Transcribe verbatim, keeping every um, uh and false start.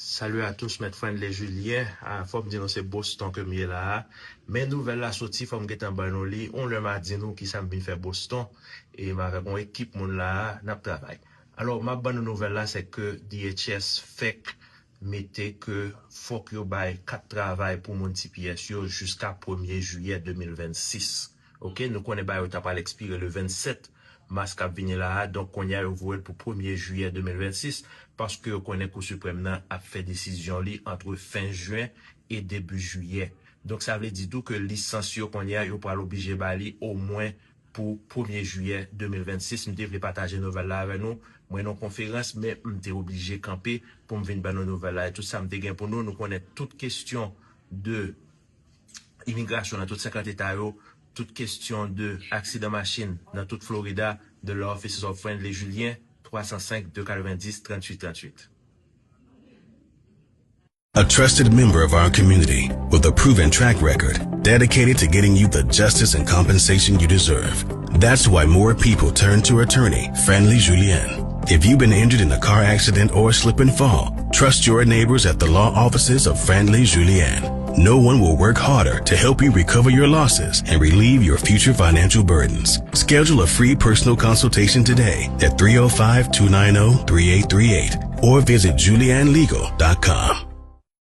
Salut à tous, Mèt Friendly Julien. Ah, fò m di nou se Boston ke m ye la a. Men nouvèl la soti, fò m gentan ban nou li. On lè m a di nou ki sa m vin fè Boston. E m avèk yon ekip moun la a, n ap travay. Alò, m ap ban nou nouvèl la, se ke D H S fèk mete ke fòk yo bay kat travay pou moun T P S yo jiska premye jiyè de mil vennsis. Oke, nou konnen bagay yo ta pral ekspire le vennsèt mas k ap vini la a, donk kounye a yo voye l pou premye jiyè de mil vennsis, paske yo konnen Kou Siprèm nan ap fè desizyon li antre fen jen e debi jiyè. Donk sa vle di tou ke lisans yo kounye a yo pral oblije ba li omwen pou premye jiyè de mil vennsis. M te vle pataje nouvèl la avè nou. Mwen nan konferans, men m te oblije kanpe pou m vin ban nou nouvèl la. E tout sa m te gen pou nou, nou konnen tout kesyon de imigrasyon nan tout senkant eta yo, tout kesyon de aksidan machin nan tout Florida, de la Offices of Friendly Julien, twa san senk, de katrevendis, tranntuit tranntuit. A trusted member of our community with a proven track record dedicated to getting you the justice and compensation you deserve. That's why more people turn to attorney Friendly Julien. If you've been injured in a car accident or slip and fall, trust your neighbors at the law offices of Friendly Julien. No one will work harder to help you recover your losses and relieve your future financial burdens. Schedule a free personal consultation today at three oh five, two nine oh, three eight three eight or visit julianlegal dot com.